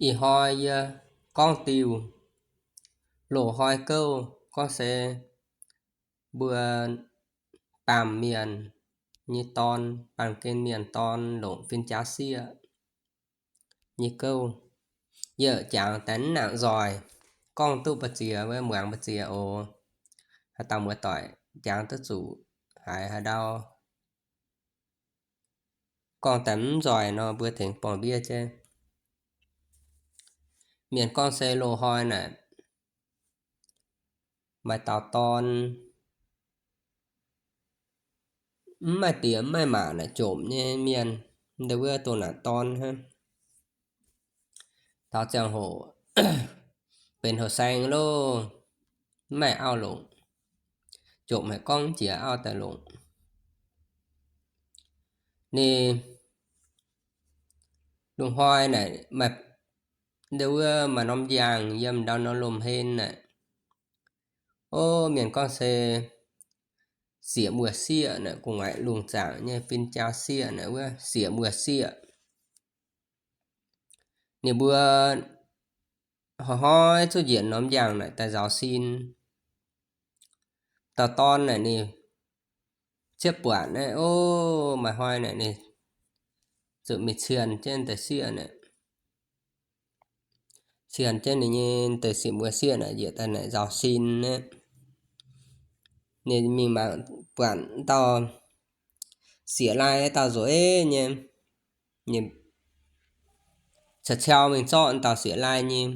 Ih hnoi yie gorngv diuh loz-hnoi gouv gorngv se mbuo baamh mienh nyei dorn, baamh gen mienh dorn longc fin-jaa sieqv nyei gouv. Yie jangx daaih mv nangc nzoih, gorngv duqv mbu'ziex wuov muangx mbu'ziex oc. Haaix dauh muoz-doic jangx duqv zuqc haiz haaix ndau gorngv daaih mv nzoih nor, mbuo tengx buangh ndiev jienv. Mienh gorngv se loz-hnoi naaic maaih dauh dorn mv maaih diex mv maaih maac naaic jomc nyei mienh, ndau wuov doh naaic dorn hnangv. Taux ziangh hoc benx houh saeng loh, mv maaih auv longc, jomc haic gorngv mv jiex auv daaih longc. Ninh loz-hnoi naaic maaih ndau wuov maaih norm njang yiem ndau norm lomh hlen naaic. Ov, mienh gorngv se sieqv muoz sieqv naaic, gu'nguaaic lungh zaangc nyei fin-jaa sieqv naaic wuov sieqv muoz sieqv. Ninh mbuo hnoi-hnoi zuqc njiec norm njang naaic daaih nzaaux sin. Dauh dorn naaic ninh ciepv buatc naaiv, ov, maaih hnoi naaic ninh zuqc mingh cienh jienv deix sieqv naaic. Cienh jienv ninh nyei deix sieqv muoz sieqv naaic njiec daaih naaic nzaaux sin aqv. Ninh mingh mangc buatc dauh sieqv lai dauh nzueic nyei. Ninh ciou mingh zorqv dauh sieqv lai nyei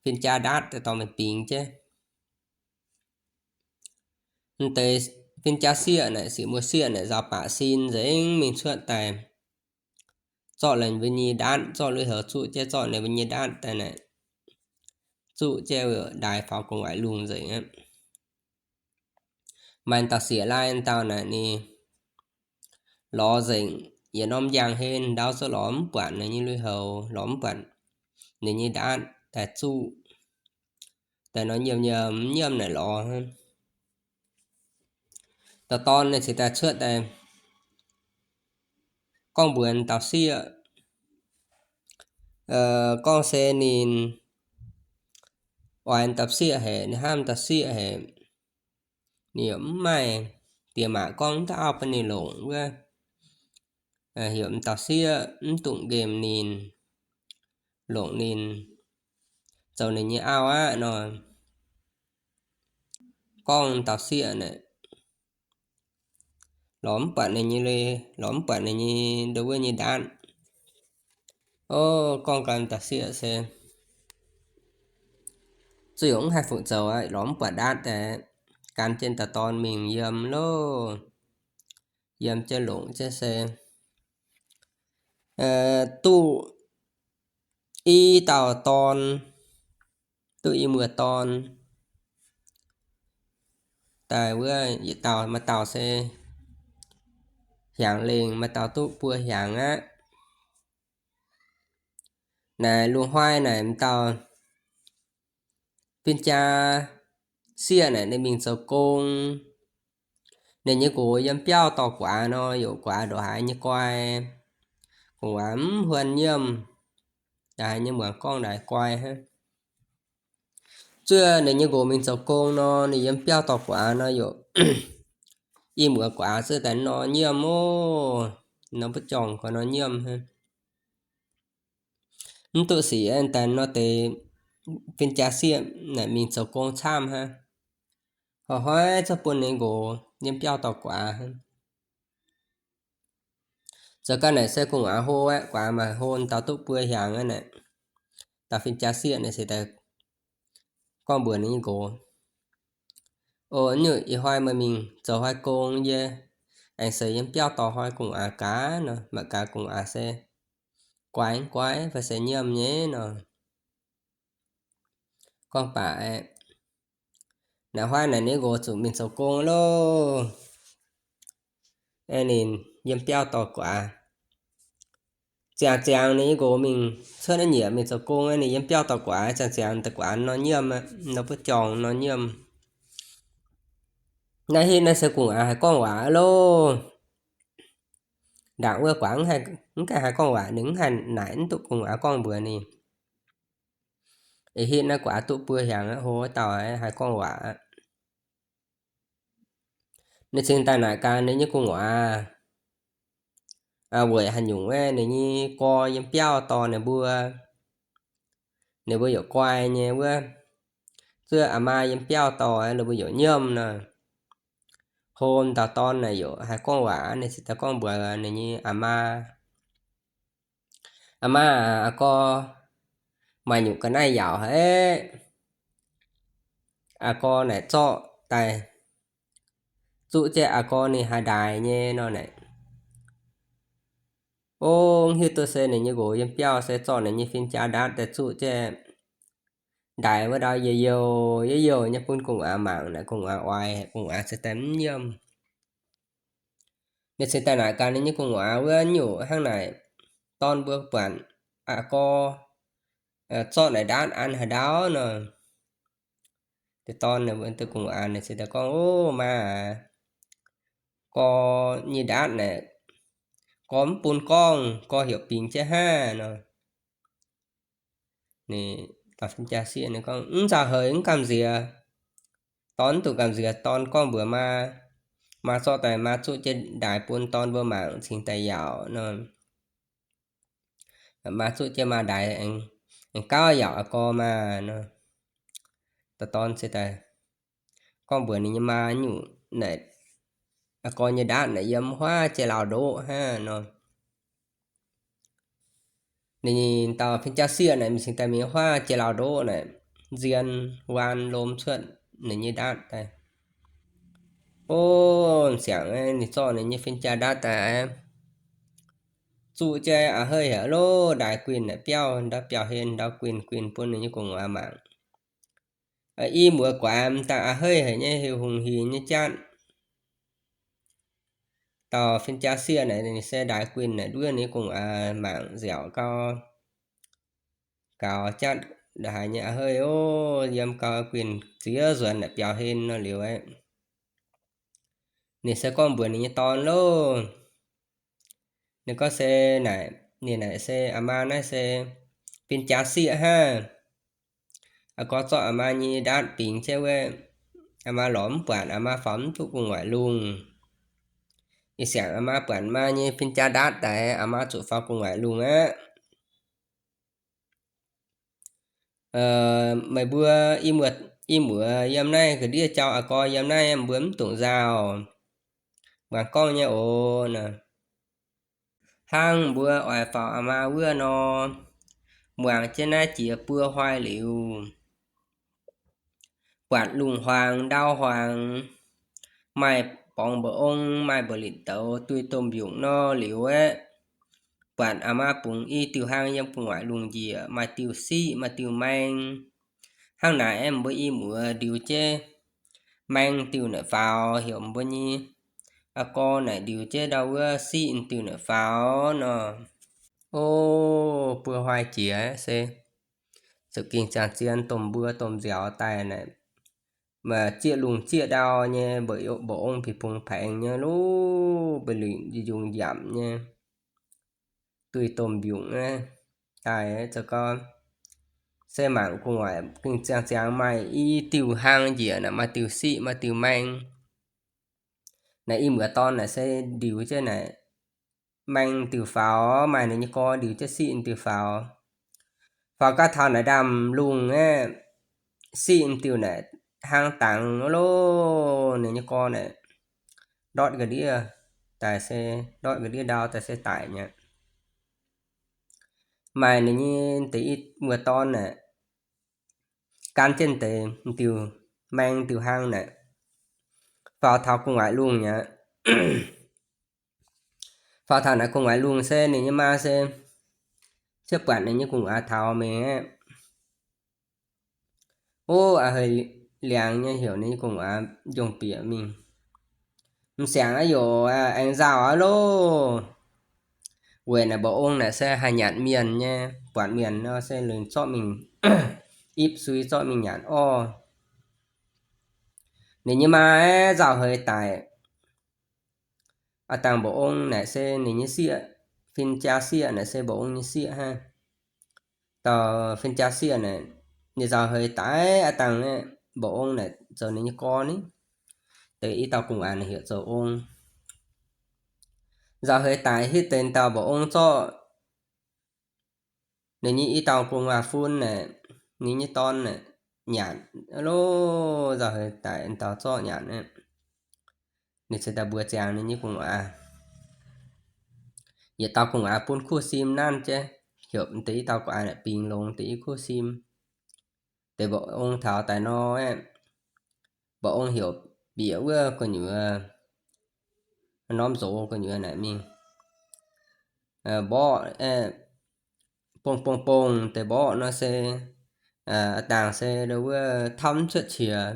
fin-jaa ndaatv daaih dorh mingh bingx jienv. Deix fin-jaa sieqv naaic, sieqv muoz sieqv naaic nzaaux baac sin nzengc mingh cuotv daaih, zorqv ninh mbuo nyei ndaatv, zorqv lui-houx zuqv jienv, zorqv ninh mbuo nyei ndaatv daaih naaic, zuqv jienv ndaaih faaux gu'nguaaic lungh nzengc aqv. Maaih dauh sieqv lai dauh naaic ninh lorz nzengc yietc norm njang hlen, ndau zuqc lorz mv buatc ninh nyei lui-houx, lorz mv buatc ninh nyei ndaatv daaih zuqv. Daaih nor nyiemc nyiemc mv nyiemc naaic lorz. Dauh dorn naaic cingx daaih cuotv daaih gorngv mbuox dauh sieqv, gorngv se ninh oix dauh sieqv haic, ninh hnamv dauh sieqv haic, ninh yaac mv maaih diex maac gorngv dauh auv bun ninh longc wuov, heuc dauh sieqv mv dungx nqemh ninh, longc ninh zoux ninh nyei auv aqv nor. Gorngv dauh sieqv naaic, lorz mv buatc ninh nyei, lorz mv buatc ninh nyei ndo wuov nyei ndaatv. Ov, gorngv ganh dauh sieqv se zuqc yaac mv haih fungc zoux aqv, lorz mv buatc ndaatv daaih gan jienv dauh dorn mingh yiem loh. Yiem jienv longc jienv se duqv i dauh dorn, duqv i muoz dorn daaih wuov, yietc dauh, maaih dauh se hiaangx lengh, maaih dauh duqv buo hiaangx aqv. Naaic lungh hnoi naaic m'dauh fin-jaa sieqv naaic ninh mingh zoux gong. Ninh nyei nqox yiem biauv dorh guaax nor, yaac guaax ndongc haaix nyei guai, gu'nguaaz mv huon nyiemv, ndongc haaix nyei muangx gorngv ndongc haaix guai hnangv. Zuov ninh nyei nqox mingh zoux gong nor, ninh yiem biauv dorh guaax nor, yaac i muoz guaax zuov daaih nor nyiemv ov, nor mbuo jorngh gau nor nyiemv hnangv. Mv duqv sic daaih nor deix fin-jaa sieqv naaic mingh zoux gong camv hnangv. Hnoi-hnoi zuov bun ninh nqox yiem biauv dorh guaax hnangv. Zoux gau naaic se gu'nguaaz hlo aqv, guaax maaih hlo, dauh duqv buo hiaangx aqv naaic. Dauh fin-jaa sieqv naaic se daaih gorngv mbuox ninh nyei nqox, O, nyungc ih hnoi meih mingh zoux hnoi gong, yie aengx seix yiem biauv dorh hnoi gu'nguaaz gaax nor. Mangc gaax gu'nguaaz se guai mv guai fai se nyiemv nyei nor. Gorngv baac aeqv, naaic hnoi naaic ninh nqox zuqc mingh zoux gong loh. Aeqv, ninh yiem biauv dorh guaax. Ziangx ziangx ninh nyei nqox mingh cuotv naaiv nyieqc mingh zoux gong, ninh yiem biauv dorh guaax, ziangx ziangx daaih guaax nor nyiemv aqv, nor buov jorngh nor nyiemv. Naaiv hitv naaiv se gu'nguaaz haiz gorngv waac loh. Ndaangc wuov guaax mv gaengh haih gorngv waac, ninh mv haih naaic, mv duqv gu'nguaaz gorngv mbuox ninh. Ih hitv naaiv guaax duqv buo hiaangx aqv, hlo wuov dauh haih gorngv waac aqv. Ninh cingx daaih naaic gaax ninh nyei gu'nguaaz, weic haaix nyungc wuov ninh nyei gorx yiem biauv dorh ninh mbuo, ninh mbuo youc guai nyei wuov, zuov aa maa yiem biauv dorh ninh mbuo youc nyiemv nor. Hlo dauh dorn naaic youc haih gorngv waac, ninh cingx daaih gorngv mbuox ninh nyei aa maa, Aa maa aac, aa gorx maaih nyungc ga'naaiv yaauc haic. Aa gorx naaic zorqv daaih zuqv jienv aa gorx ninh haih ndaix nyei nor naaic. Ov, hiuv duqv se ninh nyei nqox yiem biauv se zorqv ninh nyei fin-jaa ndaatv daaih zuqv jienv ndaix wuov ndau youh youh youh youh nyei bun gu'nguaaz mangc naaic, gu'nguaaz oix, gu'nguaaz cingx daaih mv nyiemv. Ninh cingx daaih naaic gaax ninh nyei gu'nguaaz wuov, Nyungc hnangv naaic, dorn mbuo buatc aa gorx zorqv naaic ndaatv an haaix ndau nor? Deix dorn ninh mbuo deix gu'nguaaz ninh cingx daaih gorngv, Ov, maa aac, gorx nyei ndaatv naaic, gorx mv bun gorngv, gorx heuc bingx jienv hnangv nor. Ninh fin-jaa sieqv ninh gorngv, Mv nzauh heix, mv gamh nziex. Dorn mv duqv gamh nziex, dorn gorngv mbuox maa, maa zorqv daaih maa zuqv jienv ndaix bun dorn mbuo mangc cingx daaih yaauc nor. Maa zuqv jienv maa ndaix aengx gauh yaauc aa gorx maah nor. Dorn cingx daaih gorngv mbuox ninh nyei maa, Nyungc naaic, aa gorx nyei ndaatv naaic yiem huaav jiex lauh ndoqv hnangv nor. Ninh dauh fin-jaa sieqv naaic mingh cingx daaih mingh huaav jiex lauh ndoqv naaic, nzien waan lom cuotv ninh nyei ndaatv daaih. Ov, siangx ninh zorqv ninh nyei fin-jaa ndaatv daaih zuqv jienv a'heiv haic loh, ndaix guinh naaic biauv ndau biauv-hlen ndau guinh guinh bun ninh nyei gu'nguaaz mangc. I muoz guaix m'daaih a'heiv haic nyei, hiuv hungh hinc nyei jatv. Dauh fin-jaa sieqv naaic ninh se ndaix guinh naaic nduov ninh gu'nguaaz mangc nziaauc gau, gaux jatv haic nyei a'heiv ov, yiem gau guinh ziex nzuonx naaic biaux hlen nor liuz aqv. Ninh se gorngv mbuox ninh nyei dorn loh. Ninh gorngv se naaic, ninh naaic se, Aa maa, naaiv se fin-jaa sieqv hnangv. Aa gorx zorqv aa maa nyei ndaatv bingx jienv wuov, aa maa lorz mv buatc, aa maa faaux mv duqv gu'nguaaic lungh. Ih siangx aa maa buatc maa nyei fin-jaa ndaatv daaih, aa maa zuqc faaux gu'nguaaic lungh aqv. Meih mbuo i muoz, i muoz yiem naaiv ga'ndiev jauv, aa gorx yiem naaiv mbuo mv dungx nzauh. Muangx gorngv nyei oc. Hnangv mbuo oix faaux aa maa wuov nor, muangx jienv naaiv jiex buo hnoi liuz, buatc lungh huaangx ndau huaangx, maaih borngz mba'ong, maaih mba'litv douz, duih domh mbiungc nor liuz aeqv, buatc aa maa bungx i diuh hlang yiem gu'nguaaic lungh njiec, maaih diuh siqv, maaih diuh maeng. Hnangv naaic aeqv, mbuo i muoz ndiux jienv maeng diuh naaic faaux, heuc mbuo nyei aa gorx naaic ndiux jienv ndau wuov siqv diuh naaic faaux nor. O, buo hnoi jiex se zuqc ging ziangh zien domh mbuo domh nziaaux daaih naaic, zieqv lungh zieqv ndau nyei, mba'ong pingx bungx paengx nyei, luv mba'litv njungc njamc nyei, duih domh mbiungc naaiv daaih, za'gengh se mangc gu'nguaaic ging ziangh ziangx maaih i diuh hlang njiec naaic, maaih diuh siqv, maaih diuh maeng. Naaic i muoz dorn naaic se ndiux jienv naaic maeng diuh faaux, maaih ninh nyei gorx ndiux jienv siqv diuh faaux. Faaux gau taux naaic ndaamv-lungh aeqv, siqv diuh naaic hlang dangx loh, ninh nyei gorx naaic ndortv ga'ndiev daaih se, ndortv ga'ndiev ndau daaih se daic mi'aqv. Maaih ninh nyei deix i muoz dorn naaic gan jienv deix diuh maeng diuh hlang naaic faaux taux gu'nguaaic lungh mi'aqv. Faaux taux naaic gu'nguaaic lungh se ninh nyei maa se cuotv buatc ninh nyei gu'nguaaic taux mingh aeqv, o, a'heiv liangx nyei, heuc ninh nyei gu'nguaaic njongh bieqc mingh. M'siangx aqv yaac aengx nzauh aqv loh. Weic naaic mba'ong naaic se haih nyanc mienh nyei, buatc mienh nor se leiz zorqv mingh ipv sui, zorqv mingh nyanc orv. Ninh nyei maa aeqv, nzauh heix daic. aa dangh mba'ong naaic se ninh nyei sieqv, fin-jaa sieqv naaic se mba'ong nyei sieqv hnangv. Dauh fin-jaa sieqv naaic, ninh nzauh heix daic aa dangh aeqv, mba'ong naaic zoux ninh nyei gorn ni. Deix i dauh gu'nguaaz naaic heuc zoux ong. Nzauh heix daic hitv deix dauh mba'ong zorqv ninh nyei i dauh gu'nguaaz fun naaic, ninh nyei dorn naaic nyanc loh. Nzauh heix daic dauh zorqv nyanc aeqv, ninh ceix daaih mbuox ziangx ninh nyei gu'nguaaz. Yietc dauh gu'nguaaz bun kuv sim nanv jienv, heuc deix i dauh gu'nguaaz naaic bingx longx deix i kuv sim. Deix mba'ong taux daaih nor aeqv, mba'ong heuc bieqc wuov gu'nyuoz, norm nzox gu'nyuoz naaic mingh mborqv aeqv, bong bong bong deix mborqv nor se, aa dangh se ndo wuov tamv cuotv qiex,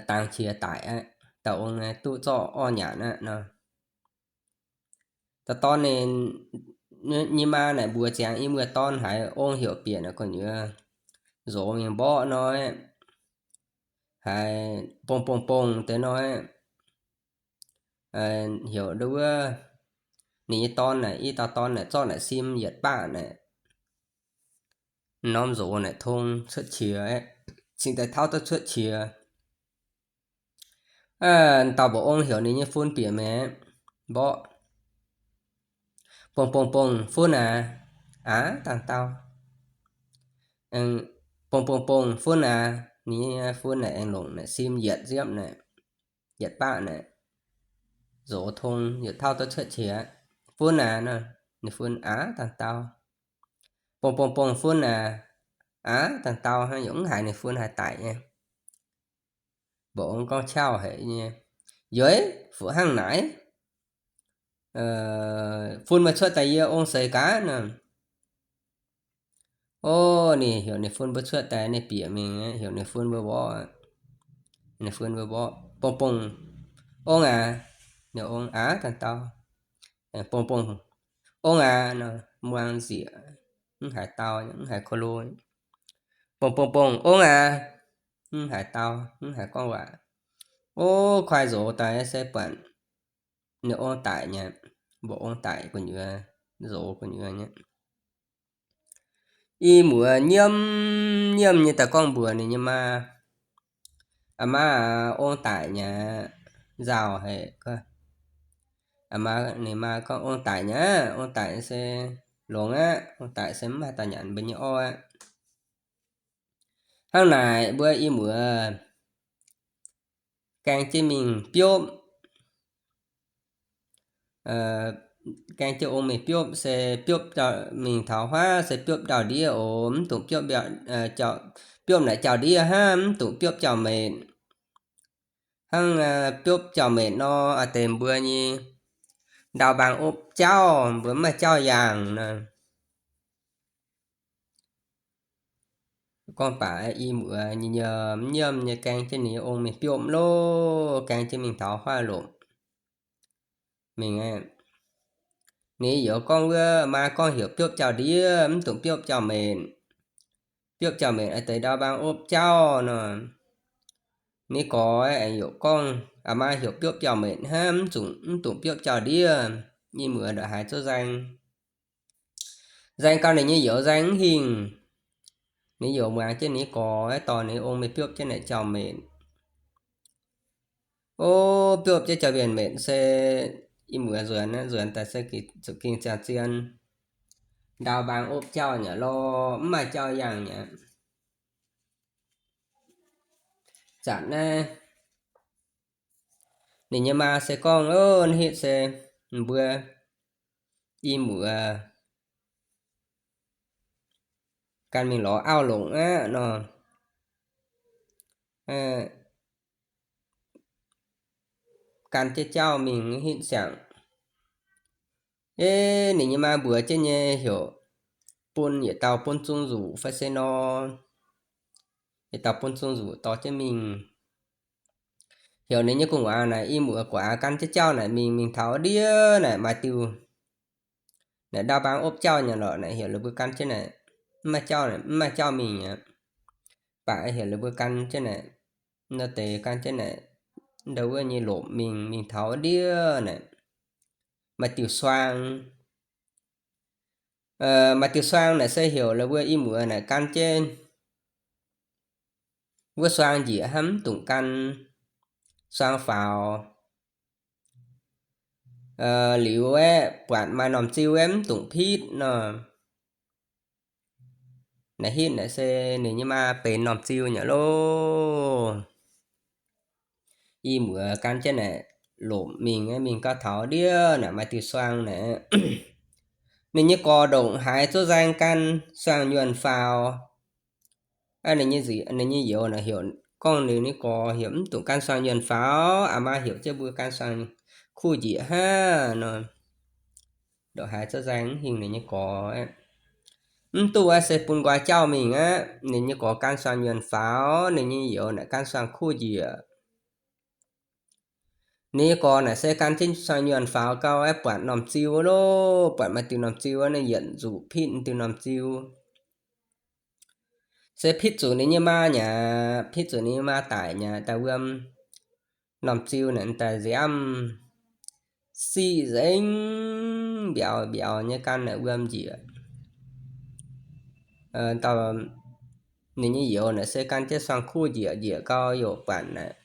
dangx qiex daic aqv. Dauh ong duqv zorqv orv nyanc aqv nor. Dauh dorn ninh nyei maa naaic mbuox ziangx i muoz dorn haiz ong heuc bieqc naaic gu'nyuoz nzox mingh mborqv nor, haiz bong bong bong deix nor, heuc ndo wuov ninh nyei dorn naaic, i dauh dorn naaic zorqv naaic sim yietc baqv naaic, norm nzox naaic tong cuotv qiex, cingx daaih tauv duqv cuotv qiex. Dauh mba'ong heuc ninh nyei fun bieqc mingh mborqv. Bong bong bong, fun aac. Aav dangh dauh. Bong bong bong, fun aac. Ninh nyei fun naaic aengx longc naaic sim yietc nziepv naaic, yietc baqv naaic, nzox tong yietc tauv duqv cuotv qiex. Fun aac nor, ninh fun aav dangh dauh. Bong bong bong, fun aac. Aav dangh dauh hnangv, yaac mv haiz ninh fun haih daic nyei. Mba'ong gorngv qauv haic nyei, Yueiv, fuqv hnangv naaic? Fun meih cuotv daaih yie ong seix gaax nor. O, ninh heuc ninh fun mbuo cuotv daaih, ninh bieqc mingh heuc ninh fun mbuo mborqv. Ninh fun mbuo mborqv, bong bong, ong aac. Ninh ong aav dangh dauh. Bong bong, ong aac nor, muangx nzieqc, mv haiz dau, mv haiz ko lo. Bong bong bong, ong aac. Mv haiz dau, mv haiz gorngv waac. O, kuaaiv nzox daaih se buatc ninh ong daic nyei, mba'ong daic gu'nyuoz, nzox gu'nyuoz nyei. I muoz nyiemv nyiemv nyei daaih gorngv mbuox ninh nyei maa, Aa maa aac, ong daic nyei aqv. Nzauh haic. Aa maa, ninh maa gorngv, Ong daic nyei aqv. Ong daic se longx aqv. Ong daic se mv maaih dauh nyanc mbuo nyei orv aqv. Hnangv naaic mbuo i muoz gaeng jienv mingh biopv. Gaeng jienv ong mingh biopv se biopv mingh taux huaav se biopv ndau-ndiev oc. Mv dungx biopv, biopv naaic jauv-ndiev hnangv, mv dungx biopv jauv-metc. Hnangv biopv jauv-metc nor, aa deix mbuo nyei ndau mbaang opv jauv, mbuo mv maaih jauv yaangh nor. Gorngv baac i muoz nyei nyiemv nyiemv nyei gaeng jienv ninh nyei ong mingh biopv loh, gaeng jienv mingh taux huaav lopc mingh aqv. Ninh youz gorngv wuov maa gorngv heuc biopv jauv-ndiev, mv dungx biopv jauv-metc. Biopv jauv-metc aa deix ndau mbaang opv jauv nor. Ninh gorx aengx youz gorngv, Aa maa heuc biopv jauv-metc hnangv, mv dungx, mv dungx biopv jauv-ndiev. I muoz ndongc haaix zouv nzaeng. Nzaeng gau ninh nyei youz nzaeng mv hingh. Ninh youz muangx jienv ninh gorx dorh ninh ong mingh biopv jienv naaic jauv-metc. O, biopv jienv jauv-metc se i muoz nzuonx, nzuonx daaih se zuqc ging ziangh zien. Ndau mbaang opv jauv nyei lorh, mv maaih jauv yaangh nyei. Zanc naaiv ninh nyei maa se gorngv, O, naaiv hitv se mbuo i muoz gan mingh lorz auv longc aqv nor. Gan jienv jauv mingh hitv siangx. Eix, ninh nyei maa mbuox jienv nyei heuc bun yietc dauh bun zung nzuqc fai se nor, yietc dauh bun zung nzuqc dorh jienv mingh. Heuc ninh nyei gu'nguaaz naaic, I muoz guax gan jienv jauv naaic mingh, mingh taux ndiev naaic maaih diuh naaic ndau mbaang opv jauv nyei lorqc naaic, heuc ninh mbuo gan jienv naaic, mv maaih jauv, mv maaih jauv mingh aqv. Baac heuc ninh mbuo gan jienv naaic, nor deix gan jienv naaic ndau wuov nyei lomc mingh, mingh taux ndiev naaic, maaih diuh suaang. Maaih diuh suaang naaic se heuc la'buo i muoz naaic gan jienv wuov suaang njiec hnangv mv dungx gan suaang faaux. Liuz aeqv, buatc maaih normh ziu aeqv, mv dungx pitv nor. Naaiv hitv naaic se ninh nyei maa benx normh ziu nyei loh. I muoz gan jienv naaic lomc mingh, mingh gau taux ndiev naaic maaih diuh suaang naaic, ninh nyei gorx ndongc haaix zuov nzaeng gan suaang nyuonh faaux. Ninh nyei youz naaic heuc, gorngv ninh nyei gorx heuc mv dungx gan suaang nyuonh faaux, aa maa heuc jienv mbuo gan suaang kuv njiec hnangv nor. Ndongc haaix zuov nzaeng mv hingh ninh nyei gorx aqv. Mv duqv aqv, se bun nqoi jauv mingh aqv. Ninh nyei gorx gan suaang nyuonh faaux, ninh nyei youz naaic gan suaang kuv njiec. Ninh nyei gorx naaic se gan jienv suaang nyuonh faaux gau aeqv, buatc normh ziu loh, buatc maaih diuh normh ziu, ninh yietc nzuqc pitv diuh normh ziu. Se pitv zuqc ninh nyei maa nyei aqv, pitv zuqc ninh nyei maa daic nyei aqv. Daaih wuom normh ziu naaic daaih nziaamv siqv nzengc, mbiauz mbiauz nyei gan naaic wuom njiec. Dauh ninh nyei youz naaic se gan jienv suaang kuv njiec, njiec gau youc buatc naaic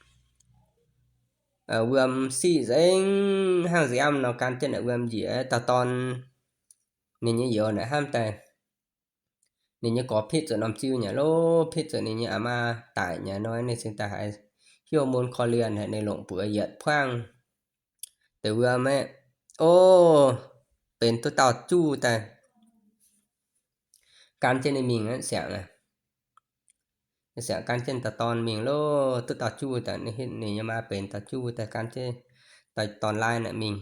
wuom siqv nzengc hnangv nziaamv nor, gan jienv naaic wuom njiec. Dauh dorn ninh nyei youz naaic hnamv daaih, ninh nyei gorx pitv zuqc normh ziu nyei loh, pitv zuqc ninh nyei aa maa daic nyei nor, ninh cingx daaih haiz hnyouv mun korv-lienh haic, ninh longc buoz yietc puangv deix wuom aeqv, o, benx duqv dauh juv daaih gan jienv ninh mingh aqv, siangx aqv. Siangx gan jienv dauh dorn mingh loh, duqv dauh juv daaih, ninh nyei maa benx dauh juv daaih gan jienv dauh dorn-laai naaic mingh.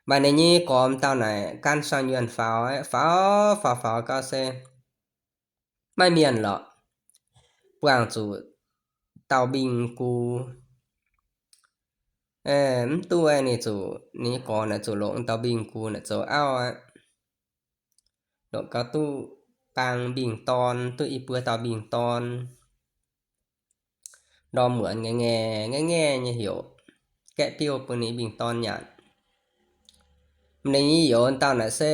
Maaih ninh nyei gorx m'dauh naaic gan suaang nyuonh faaux, faaux faaux faaux gau se maiv mienh lorqc, buangh zuqc dauh mbingh gux. Mv duqv, ninh zuqc, ninh nyei gorx naaic zuqc longc dauh mbingh gux naaic zoux auv aqv. Longc gau duqv baang mbingh dorn, duqv i buo dauh mbingh dorn. Ndorm muonz ngaengc ngaengc ngaengc ngaengc nyei heuc, gaeqv biouv bun ninh mbingh dorn nyanc. Ninh nyei youz dauh naaic se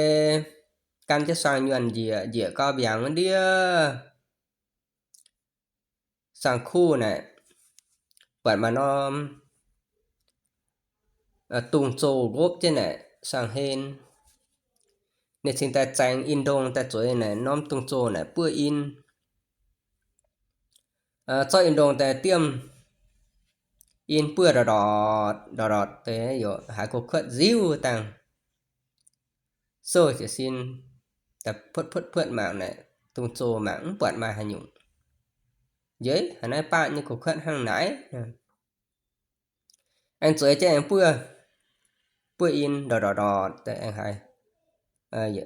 gan jienv suaang nyuonh njiec, njiec gau mbiaangx wuov ndiev suaang kuv naaic, buatc maaih norm dungz-zoh nqopv jienv naaic suaang hlen. Ninh cingx daaih zaengx in-ndongh daaih zueiz naaic norm dungz-zoh naaic buov in. Zorqv in-ndongh daaih diemv in buov ndorqc ndorqc ndorqc ndorqc deix, youc haiz go kuotv nziuv dangh. Souv jiez sin daaih puotv puotv puotv mangc naaic, dungz-zoh mangc mv buatc maaih haaix nyungc. Njiec haaix naaiv baqv nyei go kuotv hnangv naaic. Aengx zueiz jienv aengx buov, buov in ndorqc ndorqc ndorqc deix aengx haiz, haaix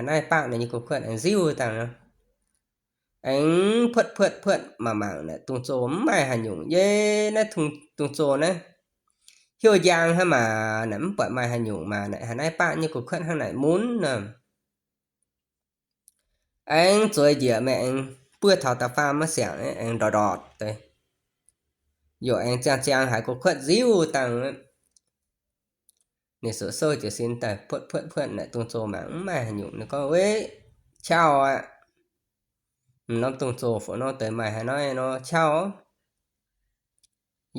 naaiv baqv naaic nyei go kuotv aengx nziuv dangh nor. Aengx puotv puotv puotv mangc mangc naaic, dungz-zoh mv maaih haaix nyungc. Yie, naaiv dungz-zoh naaiv heuc njang hnangv maah, naaic mv buatc maaih haaix nyungc maah, naaic haaix naaiv baqv nyei go kuotv hnangv naaic mun nor. Aengx zueiz njiec meih aengx buov taux da'faam maiv siangx, aengx ndorqc ndorqc deix, youc aengx ziangh ziangx haiz go kuotv nziuv dangh. Ninh souv jiez sin daaih puotv puotv puotv naaic dungz-zoh mangc mv maaih haaix nyungc. Ninh gorngv, Weic qauv aqv. M'norm dungz-zoh fungc nor deix maaih haaix nor nor qauv.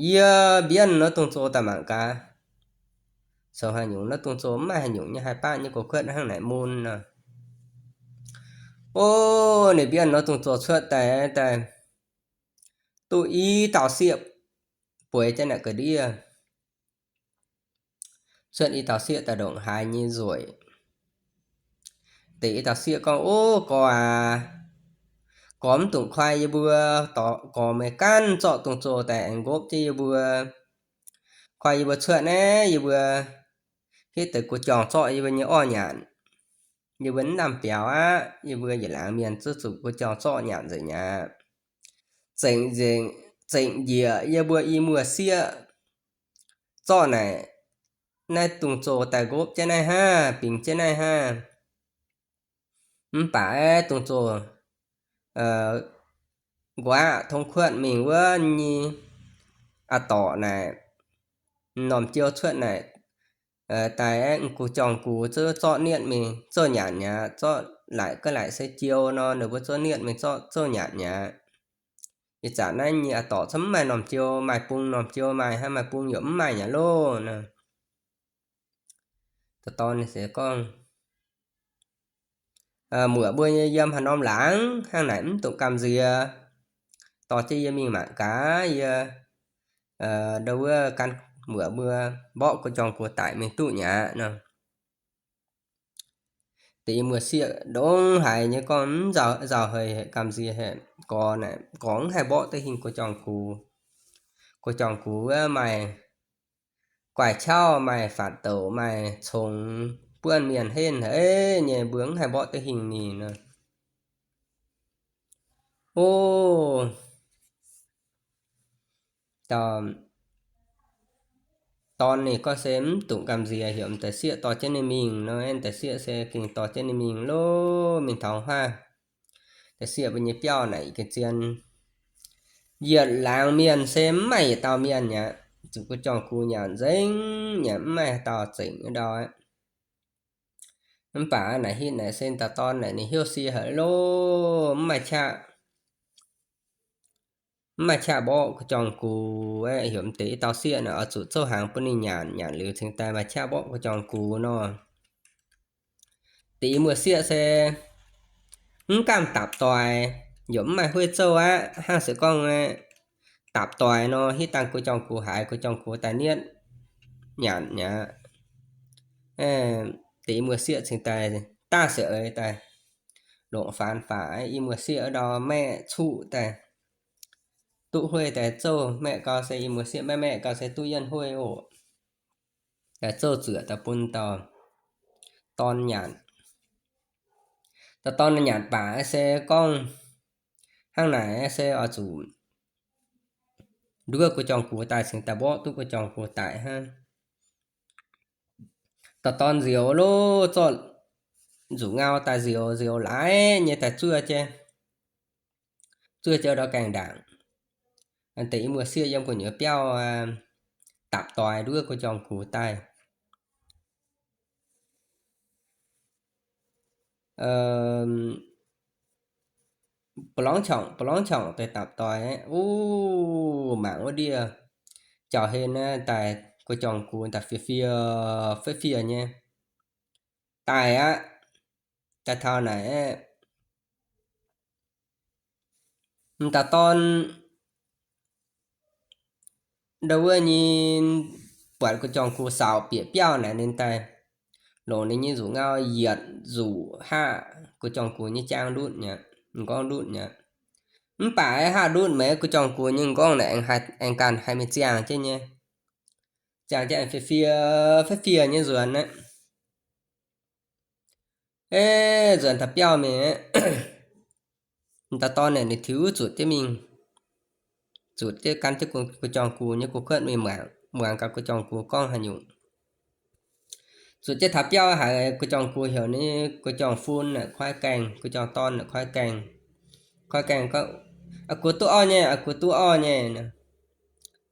Yie mbienv nor dungz-zoh daaih mangc gaax, zoux haaix nyungc nor dungz-zoh mv maaih haaix nyungc nyei, haih baqv nyei go kuotv hnangv naaic mun nor. O, ninh mbienv nor dungz-zoh cuotv daaih, daaih duqv i dauh sieqv bueix jienv naaic ga'ndiev. Cuotv i dauh sieqv daaih ndongc haaix nyei nzueic. Deix i dauh sieqv gorngv, O, gorx aac, gorx mv dungx koi yie mbuo, gorx meih gaanv zorqv dungz-zoh daaih aengx nqopv jienv yie mbuo. Koi yie mbuo cuotv naaiv, yie mbuo hitv deix gu'jorngx zorqv yie mbuo nyei orv nyanc. Yie mbuo mv lamh biaux aqv. Yie mbuo yietc laangz mienh zuqc gu'jorngx zorqv nyanc nzengc aqv. Zengc nzengc, zengc njiec yie mbuo i muoz-sieqv zorqv naaic naaiv dungz-zoh daaih nqopv jienv naaiv hnangv, bingx jienv naaiv hnangv. Mv baac aeqv, dungz-zoh nquaqv tong kuotv mingh wuov nyei a'dorqc naaic, m'normh jiou cuotv naaic, daaih aeqv, m'gux jorngh gux zouv zorqv nietv mingh zouv nyanc mi'aqv. Zorqv laaic ga'laaic se jiou nor, ninh mbuo zouv nietv mingh zorqv zouv nyanc mi'aqv. Ih zanc naaiv nyei a'dorqc zungv mv maaih m'normh jiou, maaih bung m'normh jiou maaih hnangv, maaih bung yaac mv maaih mi'aqv loh nor. Dorh dorn ninh se gorngv, muoc mbuo nyei yiem haaix norm laangz hnangv naaic mv dungx gamh nziex. Dorh jienv yie mingh mangc gaax, yie ndau wuov gan muoc mbuo mborqv gu'jorng gux daic mingh duqv mi'aqv nor. Deix i muoz-sieqv ndongc haaix nyei gorngv mv nzauh, nzauh haic, gamh nziex haic, gorx naaic gorx mv haih mborqv duqv hingh gu'jorng gux. Gu'jorng gux wuov maaih guaix qauv, maaih faatv douc, maaih congx, buonv mienh henv haic nyei, mbuo mv haih mborqv duqv hingh ninh nor. O, dorn ninh gorngv se mv dungx gamh nziex, heuc m'daaih sieqv dorh jienv ninh mingh nor, m'daaih sieqv se gengh dorh jienv ninh mingh loh, mingh taux huaav. M'daaih sieqv mbuo nyei biauv naaic ga'zien yietc laangz mienh se mv maaih yietc dauh mienh mi'aqv. Zuqc gu'jorng gux nyanc nzengc, nyanc mv maaih haaix dauh zengc wuov ndau aqv. Mv baac naaic hitv naaic se dauh dorn naaic ninh hnyouv sie haic loh, mv maaih qaqv, mv maaih qaqv mborqv gu'jorng gux. Heuc m'deix i dauh sieqv naaic oix zuqc zouv hnaangx bun ninh nyanc, nyanc liuz cingx daaih maaih qaqv mborqv gu'jorng gux nor. Deix i muoz-sieqv se mv gamh dapc doic, yaac mv maaih hueiv zouv aqv. Hnangv se gorngv dapc doic nor, hitv dangh gu'jorng gux haiz, gu'jorng gux daaih nietv nyanc mi'aqv. Deix i muoz-sieqv cingx daaih daav se eix daaih longc faanx faatv i muoz-sieqv wuov ndau maeqv cuqv daaih, duqv hueiv daaih zouv. Maeqv gau se i muoz-sieqv maiv maeqv gau se duqv yienh hueiv oc. Daaih zouv zuoqc daaih bun dauh dorn nyanc. Dauh dorn nyanc baac se gorngv hnangv naaic se oix zuqc nduov gu'jorng gux daaih cingx daaih mborqv duqv gu'jorng gux daic hnangv. Dauh dorn nzioux loh, zorqv nzuqc ngau daaih nzioux, nzioux laaix nyei daaih zuov jienv, zuov jienv ndau gaengh ndaangc. Deix i muoz-sieqv yiem gu'nyuoz biauv dapc doix nduov gu'jorng gux daaih. Ba'lorngv qangc, ba'lorngv qangc deix dapc doix, uv, mangc wuov ndiev jauv-hlen naaiv daaih gu'jorng gux daaih fiev fiev, fiev fiev nyei daaih aqv. Daaih taux naaic, m'daaih dorn ndau wuov nyei buatc gu'jorng gux saaux bieqc biauv naaic, ninh daaih longc ninh nyei nzuqc ngau yietc nzuqc haqv gu'jorng gux nyei jaang ndutv mi'aqv, m'nqorngv ndutv mi'aqv. Mv baac haqv ndutv meih gu'jorng gux nyei m'nqorngv naaic aengx ganh haih mingh ziangh jienv nyei. Ziangh jienv aengx fiev fiev, fiev fiev nyei nzuonx aqv. Ei, nzuonx taux biauv mingh aqv. M'daaih dorn naaic ninh tiux zuqc jienv mingh, zuqc jienv gan jienv gu'jorng gux nyei gu'kuotv mingh muangx, muangx gaax gu'jorng gux gorngv haaix nyungc. Zuqc jienv taux biauv haiz gu'jorng gux heuc ninh gu'jorng fun naaic kuaaiv gaengh, gu'jorng dorn naaic kuaaiv gaengh. Kuaaiv gaengh gorngv, Aa gux duqv orv nyei, aa gux duqv orv nyei.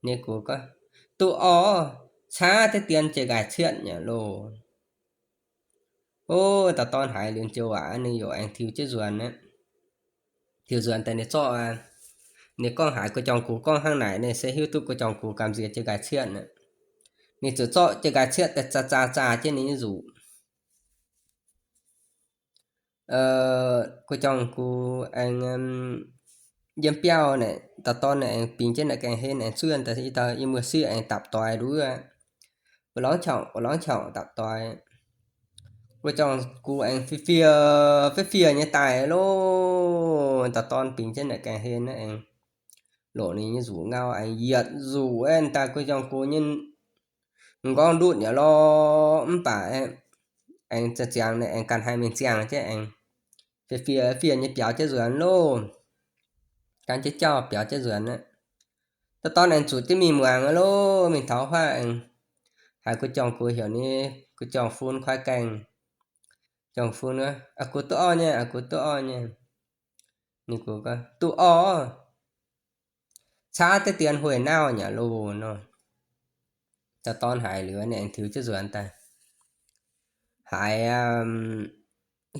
Ninh gux gorngv, Duqv orv, caav deix dien jiex nqaai cietv nyei loh. O, dauh dorn haiz liuz joux aac, ninh yaac aengx tiux jienv nzuonx aqv. Tiux nzuonx daaih ninh zorqv, ninh gorngv haiz gu'jorng gux gorngv hnangv naaic, ninh se hiuv duqv gu'jorng gux gamh nziex jiex nqaai cietv aqv. Ninh ziouc zorqv jiex nqaai cietv daaih zaa zaa zaa jienv ninh nyei nzuqc. Gu'jorng gux aengx yiem biauv naaic, dauh dorn naaic aengx bingx jienv naaic gaengh hlen aengx zuov daaih i dauh i muoz-sieqv aengx dapc doix nduov. Ba'lorngv qangc, ba'lorngv qangc dapc doix. Gu'jorng gux aengx fiev fiev, fiev fiev nyei daaih loh. Dauh dorn bingx jienv naaic gaengh hlen naaiv aengx longc ninh nyei nzuqc ngau aengx yietc nzuqc aeqv, daaih gu'jorng gux nyei m'nqorngv ndutv yaac lorh mv baac aengx ziangx ziangx naaic aengx ganh haih mingh ziangh jienv aengx fiev fiev fiev nyei biaux jienv nzuonx loh. Gan jienv jauv biaux jienv nzuonx aqv. Dauh dorn aengx zuqc jienv mingh muangx loh, mingh taux huaav aengx haiz gu'jorng gux heuc ninh gu'jorng fun kuaaiv gaengh. Gu'jorng fun, Aa gux duqv orv nyei, aa gux duqv orv nyei. Ninh gux gorngv, Duqv orv. Caav deix dien hueih nauv nyei loh nor. Dauh dorn haiz liuz ninh aengx tiux jienv nzuonx daaih. Haiz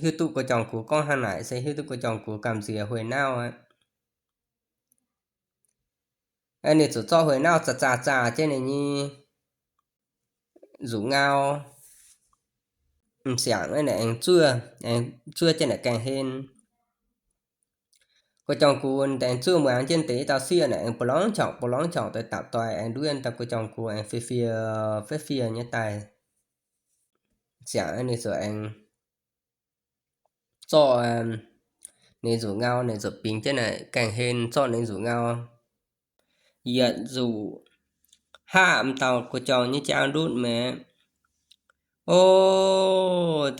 hiuv duqv guo jangx-gux gorngv hnangv naaic se hiuv duqv guo jangx-gux gamh nziex hueih nauv aqv. Ninh zuqc zorqv hueih nauv zaah zaah zaah jienv ninh nyei nzuqc ngau. M'siangc aengx zuov, aengx zuov jienv naaic gaengh hen. Guo jangx-gux aengx zuov muangx jienv deix i dauh sieqv naaic aengx ba'lorngv qongc ba'lorngv qongc deix dapc doix aengx nduov daaih guo jangx-gux aengx fie fie fiev fiev nyei daaih. M'siangc ninh ziouc aengx zorqv ninh nzuqc ngau, ninh ziouc bingx jienv naaic gaengh hen zorqv ninh nzuqc ngau. Yietc nzuqc haav m'dauh guo jangx nyei jaang ndutv mi'aqv. O,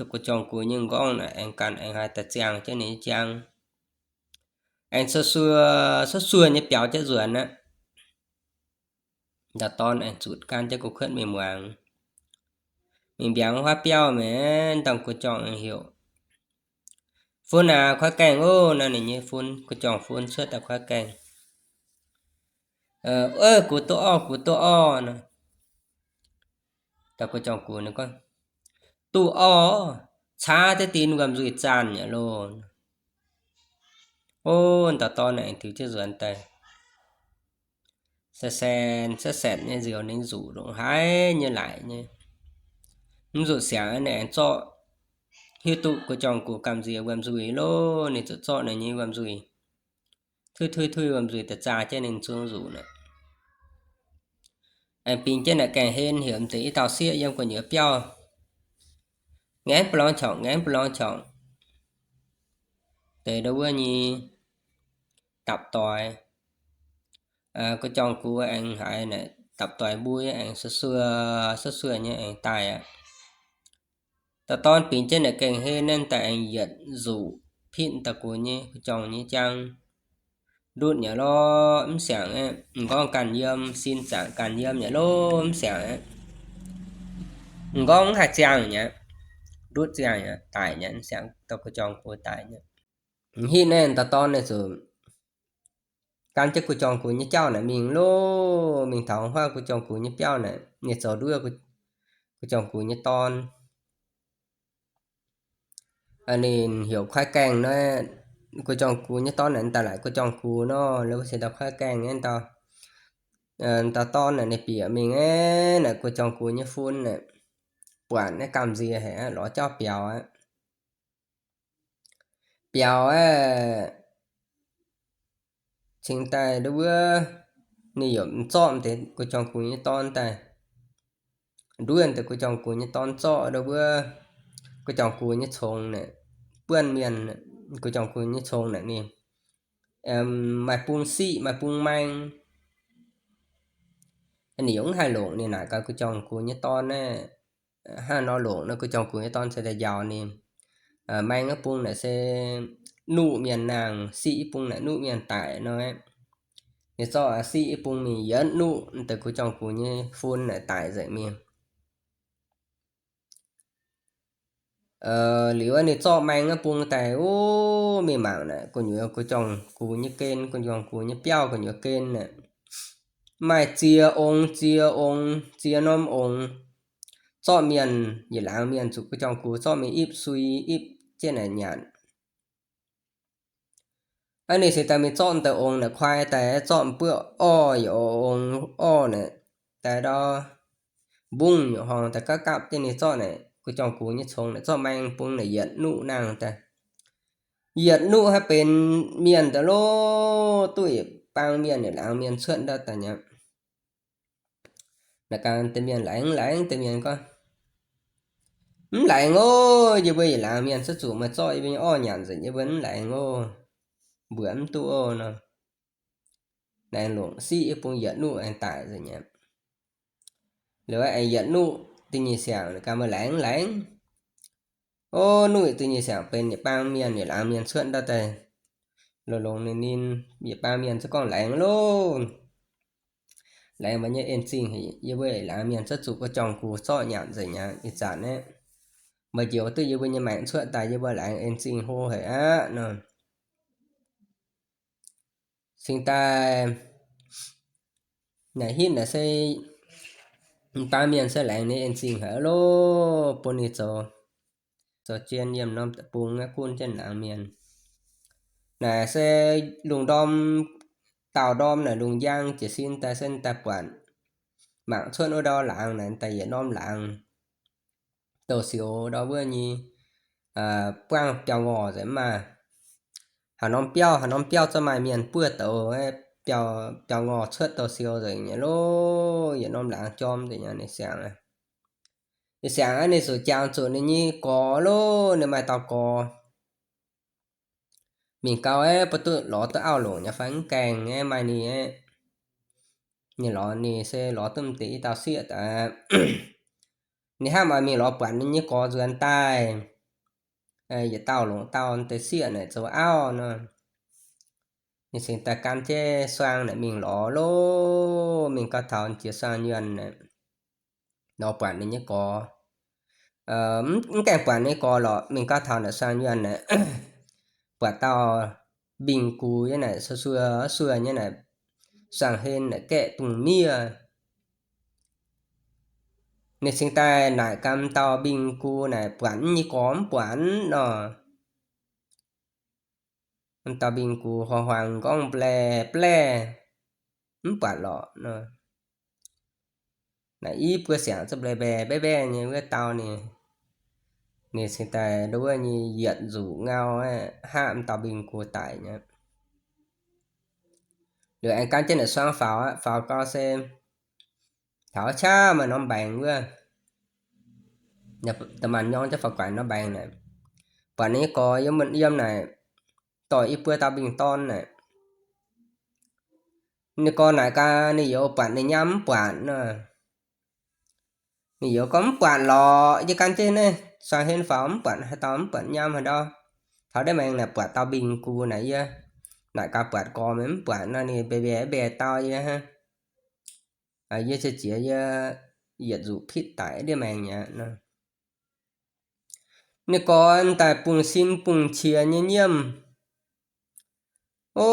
guo jangx-gux nyei m'nqorngv naaic aengx ganh aengx haih daaih ziangh jienv ninh nyei jaang, aengx suov suov suov suov nyei biaux jienv nzuonx aqv. Dauh dorn aengx zutc gaanv jienv gu'kuotv mingh muangx. Mingh mbiaangx wuov biauv mi'aqv, dauh guo jangx aengx heuc, Fun aac, kuaaiv gaengh oc. Naaiv ninh nyei fun, guo jangx fun cuotv daaih kuaaiv gaengh. Ov, gux duqv orv, gux duqv orv nor. Dauh guo jangx-gux ninh gorngv, Duqv orv, caav deix dien wuom-nzuih zaanh nyei loh. O, dauh dorn aengx tiux jienv nzuonx daaih. Saeng-saeng saeng-saeng nyei nzioux ninh nzuqc ndongc haaix nyei laic nyei. Mv nzuqc siangx ninh aengx zorqv, hiuv duqv guo jangx-gux gamh nziex wuom-nzuih loh, ninh ziouc zorqv ninh nyei wuom-nzuih, tuix tuix tuix wuom-nzuih daaih zaah jienv ninh zung nzuqc naaic. Aengx bingx jienv naaic gaengh hen heuc m'deix i dauh sieqv yiem gu'nyuoz biauv ngaengv ba'lorngv qongc, ngaengv ba'lorngv qongc deix ndau wuov nyei dapc doix. Guo jangx-gux aengx haiz naaic dapc doix mbui aengx suov suov, suov suov nyei aengx daaih aqv. Dauh dorn bingx jienv naaic gaengh hen naaiv daaih aengx yietc nzuqc pitv dauh gux nyei guo jangx nyei jaang ndutv nyei lorqc. Mv siangx aeqv, m'nqorngv ganh yiem, sin zaangc ganh yiem nyei lorqc. Mv siangx aeqv, m'nqorngv mv haih ziangh nyei, ndutv ziangh nyei, daic nyei. Mv siangx dauh guo jangx-gux daic nyei. Hitv naaiv dauh dorn naaic zuqc gan jienv guo jangx-gux nyei jauv naaic mingh loh, mingh taux huaav guo jangx-gux nyei biauv naaic, ninh zoux nduov guo jangx-gux nyei dorn. Ninh heuc kuaaiv gaengh nor, guo jangx-gux nyei dorn naaic daaih laaic guo jangx-gux nor, la'buo cingx daaih kuaaiv gaengh nyei dauh, dauh dorn naaic ninh bieqc mingh aeqv, naaic guo jangx-gux nyei fun naaic, buatc naaiv gamh nziex haic aqv, lorz jauv biaux aqv. Biaux aqv, cingx daaih ndau wuov, ninh yaac zorqv deix guo jangx-gux nyei dorn daaih, nduov deix guo jangx-gux nyei dorn zorqv ndau wuov guo jangx-gux nyei congx naaic, buonv mienh, guo jangx-gux nyei congx naaic ninh maaih bung siqv maaih bung maeng. Ninh yaac mv haih longc, ninh naaic gaax guo jangx-gux nyei dorn naaiv, hnangv nor longc nor, guo jangx-gux nyei dorn se daaih njaaux ninh. Maeng wuov bung naaic se nuqv mienh nangh, siqv wuov bung naaic nuqv mienh daic nor. Ninh zorqv siqv wuov bung mingh yietv nuqv deix guo jangx-gux nyei fun naaic daic nzengc mingh. Liuz ninh zorqv maeng wuov bung daaih, o, mingh mangc naaic gu'nyuoz guo jangx-gux nyei gen, guo jangx-gux nyei biauv gu'nyuoz gen naaic, maaih ziex ong, ziex ong, ziex norm ong. Zorqv mienh, yietc laangz mienh zuqc guo jangx-gux zorqv mingh ipv sui, ipv jienv naaic nyanc. Aav, ninh se daaih mingh zorqv deix ong naaic kuaai daaih, zorqv buoqv orv, yietc ong orv naaic, daaih ndau mbungv nyei horngh daaih gapv gapv jienv ninh zorqv naaic guo jangx-gux nyei congx naaic, zorqv maeng bung naaic yietc nuqv nangh daaih. Yietc nuqv haaix benx mienh daaih loh, duqv yietc baang mienh, yietc laangz mienh cuotv ndau daaih nyei. Naaic gaax deix mienh laengz laengz, deix mienh gorngv, Mv laengz oc. Yie mbuo yietc laangz mienh cuotv zuqc meih zorqv yie mbuo nyei orv nyanc nzengc, yie mbuo mv laengz oc. Mbuoqc mv duqv oc nor. Laengz longc siqv yie bung yietc nuqv aengx daic nzengc mi'aqv. Liuz aengx yietc nuqv da'nyeic siangx, gaax meih laengz laengz. O, nuqv da'nyeic siangx benx yietc baang mienh, yietc laangz mienh cuotv ndau daaih, longx longx ninh ninh, yietc baang mienh zungv gorngv laengz loh. Laengz meih nyei en-zingh, yie mbuo yietc laangz mienh cuotv zuqc guo jangx-gux zorqv nyanc nzengc mi'aqv. Ih zanc naaiv meih njoux duqv yie mbuo nyei maengc cuotv daaih, yie mbuo laengz en-zingh hlo haic aqv nor. Cingx daaih Naaic hitv naaic se, baav mienh se laengz ninh en-zingh haic loh, bun ninh zoux, zoux jien yiem norm deic-bung gunv jienv laangz mienh. Naaic se lungh ndorm, daauh ndorm naaic lungh njang jiez sin daaih se daaih buatc, mangc cuotv wuov ndau laangz naaic daaih yietc norm laangz douz-sioux ndau wuov nyei, buangv biauv-ngorh nzengc mv maaih. Haaix norm biauv, haaix norm biauv zungv maaih mienh buov douz, biauv, biauv-ngorh cuotv douz-sioux nzengc nyei loh, yietc norm laangz jorm nzengc nyei. Ninh siangx, ninh siangx aqv, ninh zuqc jangx zuqc ninh nyei gorx loh, ninh maaih dauh gorx. Mingh gau aeqv, mbuo duqv lorz duqv auv longc nyei fai mv gaengh aeqv, maaih ninh aeqv, ninh lorz ninh se lorz duqv m'deix i dauh sieqv daaih. Ninh hnamv oix mingh lorz buatc ninh nyei gorx nzuonx daaih, yietc dauh longc dauh deix sieqv naaic zoux auv nor. Ninh cingx daaih gan jienv suang naaic mingh lorz loh, mingh gau taux jiex suang nyuonh naaic, lorz buatc ninh nyei gorx. Mv gaengh buatc ninh nyei gorx lorqc, mingh gau taux naaic suang nyuonh naaic, buatc dauh mbing gux nyei naaic, suov suov nyei naaic, suang hen naaic gaeqv dungz miev. Ninh cingx daaih naaic gan dauh mbing gux naaic buatc nyei gorx mv buatc nor. Dauh mbing gux huaax huaangx gorngv blæh blæh, mv buatc lorqc nor. Naaic i buo siangx zungv mbaeqc mbaeqc mbaeqc mbaeqc nyei wuov dauh ninh, ninh cingx daaih ndo wuov nyei yietc nzuqc ngau aqv, hapv m'dauh mbing gux daic nyei. Liuz aengx gan jienv naaic suang faaux aqv, faaux gau se taux qaqv maaih norm mbaengx wuov, da'maanc nyorng jienv faaux guaix norm mbaengx naaic, buatc ninh nyei gorx yiem, yiem naaic dorh i buo dauh mbing-dorn naaic. Ninh gorx naaic gaax ninh youz buatc ninh nyam mv buatc nor. Ninh youz gorngv, mv buatc lorqc, yie gan jienv naaiv suang hen faaux mv buatc haaix dauh, mv buatc nyam haaix ndau. Taux ndiev maengx naaic buatc dauh mbing gux naaic yie naaic gaax buatc gorx meih mv buatc nor, ninh mbaeqc mbaeqc mbaeqc dau yie hnangv. Yie ziex jiex yie yietc nzuqc pitv daic ndiev maengx mi'aqv nor. Ninh gorx daaih bungx sin bungx qiex nyei nyiemv. O,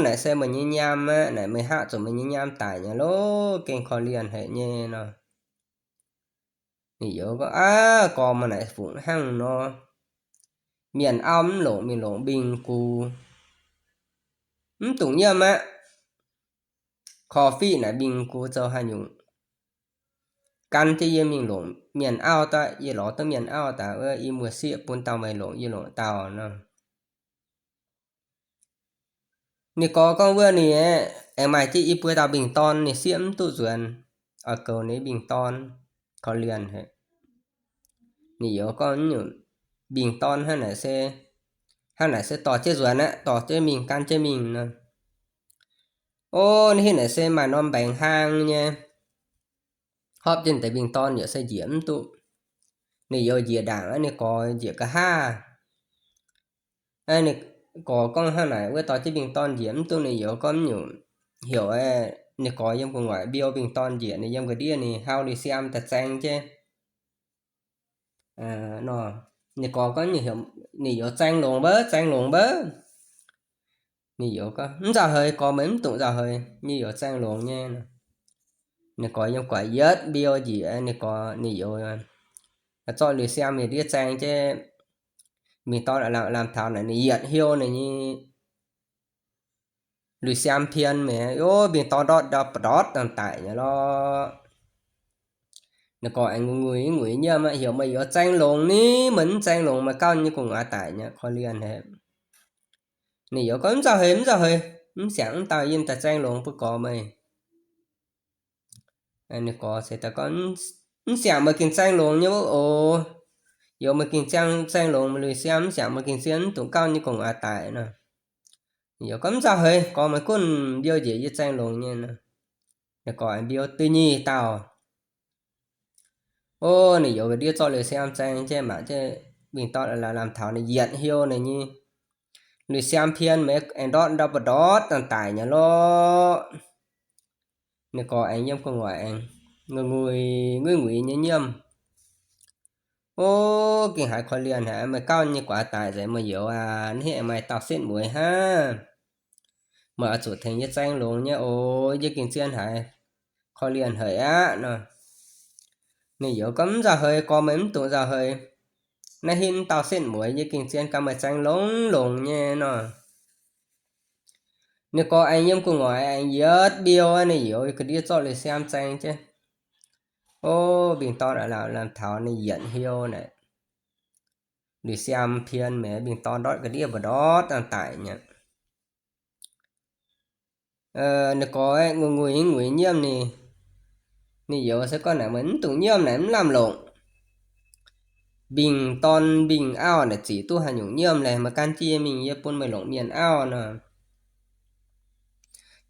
naaic se meih nyei nyam aqv, naaic meih hapv zuqc meih nyei nyam daic nyei loh, gengh korv-lienh haic nyei nor. Ninh youz gorngv, aav, gorx meih naaic fungc hnangv nor. Mienh auv mv longc, mingh longc mbing gux, mv dungx nyiemv aqv. Korv-fiqv naaic mbing gux zoux haaix nyungc? Gan jienv yie mingh longc mienh auv daaih, yie lorz duqv mienh auv daaih wuov, i muoz-sieqv bun dauh meih longc, yie longc dauh nor. Ninh gorx gorngv wuov ninh aengx maaih jienv i buo dauh mbing-dorn, ninh sieqv mv duqv nzuonx, oix goux ninh mbing-dorn, korv-lienh haic. Ninh youz gorngv nyungc, mbing-dorn hnangv naaic se, hnangv naaic se dorh jienv nzuonx aqv, dorh jienv mingh, gan jienv mingh nor. O, ninh hitv naaic se maaih norm mbaengx hlang nyei, hopv jienv deix mbing-dorn yaac se njiec mv duqv. Ninh youz njiec ndaangc aqv, ninh gorx njiec nqa'haav. Ninh gorx gorngv hnangv naaic wuov dorh jienv mbing-dorn njiec mv duqv, ninh youz gorngv nyungc, heuc ninh gorx yiem gu'nguaaic mbiou mbing-dorn njiec, ninh yiem ga'ndiev ninh hauv lui-siaam daaih zaeng jienv nor. Ninh gorx gorngv, ninh youz zaeng longx mbouv, zaeng longx mbouv. Ninh youz gorngv, mv nzauh heix, gorx meih mv dungx nzauh heix, yie youz zaeng longx nyei. Ninh gorx yiem guaix yietv mbiou njiec, ninh gorx, ninh youz zorqv lui-siaam ninh ndiev zaeng jienv, mbing-dorn lamh lamh taux naaic ninh yietc hiuv ninh nyei lui-siaam pien mi'aqv. O, mbing-dorn ndortv ndau ba'ndortv daaih daic nyei lorqc. Ninh gorx aengx nguiz nguiz nyiemv aqv, heuc meih youz zaeng longx ni, meih mv zaeng longx meih gauh nyei gu'nguaaz daic nyei, korv-lienh haic. Ninh youz gorngv, mv nzauh heix, mv nzauh heix, mv siangx mv dauh yinh daaih zaeng longx bun gorx meih. Ninh gorx se daaih gorngv, mv siangx meih gengh zaeng longx nyei wuov oc. Youz meih gengh zaeng, zaeng longx meih lui-siaam, mv siangx meih gengh zien mv dungx gauh nyei gu'nguaaz daic nor. Ninh youz gorngv, mv nzauh heix, gorx meih gunv mbiou njiec yie zaeng longx nyei nor. Ninh gorx aengx mbiou duqv nyic dauh. O, ninh youz ga'ndiev zorqv lui-siaam zaeng jienv mangc jienv mbing-dorn lamh lamh taux ninh yietc hiuv ninh nyei lui-siaam pien mi'aqv, aengx ndortv ndau ba'ndortv daaih daic nyei lorqc. Ninh gorx aengx yiem gu'nguaaic aengx nguiz nguiz, nguiz nguiz nyei nyiemv. O, gengh haiz korv-lienh haic, meih gauh nyei gu'nguaaz daic nzengc meih youz aac, hnangv haaix aengx maaih dauh setv mueiz hnangv. Meih oix zuqc tengx yie zaeng longx nyei oc, yie gengh zien haiz. korv-lienh haic aqv nor. Ninh youz gorngv, Mv nzauh heix, gorx meih mv dungx nzauh heix. Naaiv hitv dauh setv mueiz yie gengh zien ganh meih zaeng longx-longx nyei nor. Ninh gorx aengx yiem gu'nguaaic aengx yietv mbiouh, ninh youz ga'ndiev zorqv lui-siaam zaeng jienv. O, mbingh dorn aac, lamh taux ninh yietc hnyouv naaic, lui-siaam pien mienh, mbingh dorn ndortv ga'ndiev mba'ndortv dangh daic nyei. Ninh gorx aeqv, nguiz-nguiz nyiemv ninh, ninh youz se gorngv naaic, Meih mv dungx nyiemv naaic, mv lamh longc. Mbingh dorn mbingh auv naaic zic duqv haaix nyungc nyiemv laeh, meih gan jienv yie mingh, yie bun meih longc mienh auv nor.